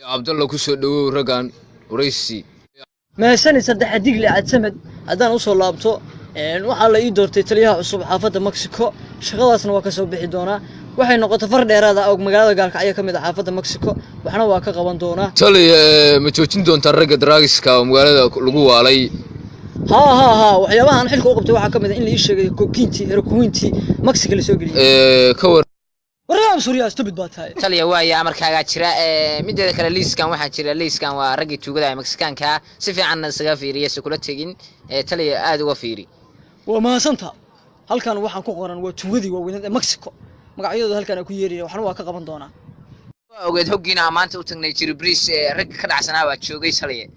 Cabdalla, ku soo dhawow raggan waraysi. Mahadsanid. Saddexa digle Cadsamad haddaan usoo laabto, waxaa la ii doortay taliyaha cusub xaafadda Mexico. Shaqadaasna waa kasoo bixi doonaa. Waxay noqotay far dheeraada og magaalada Gaalkacyo ka mid ah xaafadda Mexico, waxna waa ka qaban doonaa. Taliya, ma joojin doontaa ragga drugs-ka oo magaalada lagu waalay? Haa, waxyaabaha aan xilka u qabtay waxaa ka mid ah in la ii sheegay kokiintii, herokuwiintii Mexico lasoo geliyey. Ka war Waryaab Suuriya, stupid baa tahay. Taliya, waaya amarkaagaa jira. Mideeda kale, liiskan waxaa jira, liiskan waa raggii tuugada ee Mexicaanka. Si fiicanna isaga fiiriya, si kula tegin. Taliya, aada uga fiiri. Waa mahadsanta. Halkan waxaan ku qoran waa tuugadii waaweyneed ee Mexico, magacyadooda halkan aan ku yeeraya, waxna waa ka qaban doonaa. Waa ogeed hoggiina aan maanta u tagnay Jiri Bris, ragga ka dhacsanaa baa joogay, taliya.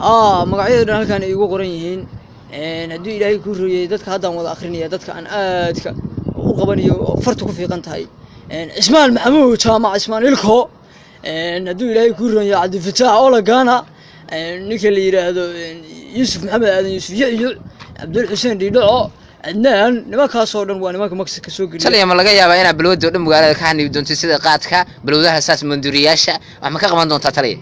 Haa, magacyada dhan halkan ay igu qoran yihiin. Haddii Ilaahay kuu rooyay, dadka haddaan wada akrinaya, dadka aan aadka u qabanayo oo farta ku fiiqan tahay: Cismaan Maxamuud Jaamac, Cismaan Ilko, hadduu Ilaahay kuu rooyay, Cabdifataax Olagana, ninka la yidhaahdo Yuusuf Maxamed Aadan, Yuusuf Yucyuc, Cabdul Xuseen Dhiidhaco, Cadnaan. Nimankaasoo dhan waa nimanka Mexico soo geliya. Taliya, ma laga yaabaa inaad balwadda oo dhan magaalada ka xanibi doonto, sida qaadka, balwadaha saas, manduriyaasha? Wax ma ka qaban doontaa, taliya?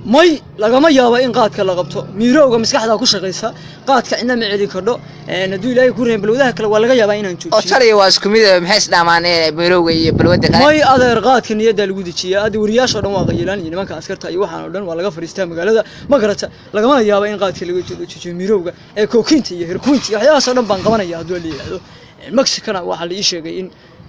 May, lagama yaabo in qaadka la qabto. Miirowga maskaxda ku shaqaysa, qaadka cidna ma celin kardho. Hadduu Ilaahay ku reyn, balwadaha kale waa laga yaabaa inaan Oo joojiyo. Taliya, waa isku mid, maxay isdhaamaan miirowga iyo balwadda kale? May adeer, qaadka niyaddaa lagu dejiyaa. Hadda wariyaasha oo dhan waa qayilaan iyo nimanka askarta iyo waxaan oo dhan waa laga fadhiistaa magaalada, ma garata? Lagamana yaabo in qaadka laga joojiyo. Miirowga ee kookiinta iyo herkuinta iyo waxyaabahaas oo dhan baan qabanaya hadduu la yidhaahdo. Mexicana waxaa la ii sheegay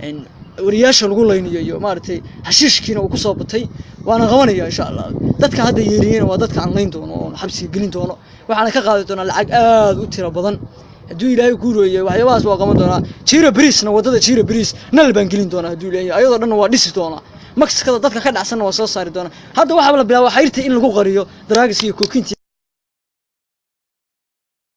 in wariyaasha lagu laynayo iyo maaragtay xashiishkiina uu kusoo batay, waana qabanaya insha Allah. Dadka hadda yeeriyeyna waa dadka aan layn doono oon xabsiga gelin doono, waxaana ka qaadi doonaa lacag aad u tiro badan hadduu Ilaahay kuu rooyay. Waxyaabahaas waa qaban doonaa. Jira Brisna, waddada Jira Bris nal baan gelin doonaa hadduu Ilaahay, ayadoo dhanna waa dhisi doonaa. Mexicada dadka ka dhacsanna waa soo saari doonaa. Hadda waxaa la bilaaba xayrta in lagu qariyo drugs iyo kookinta.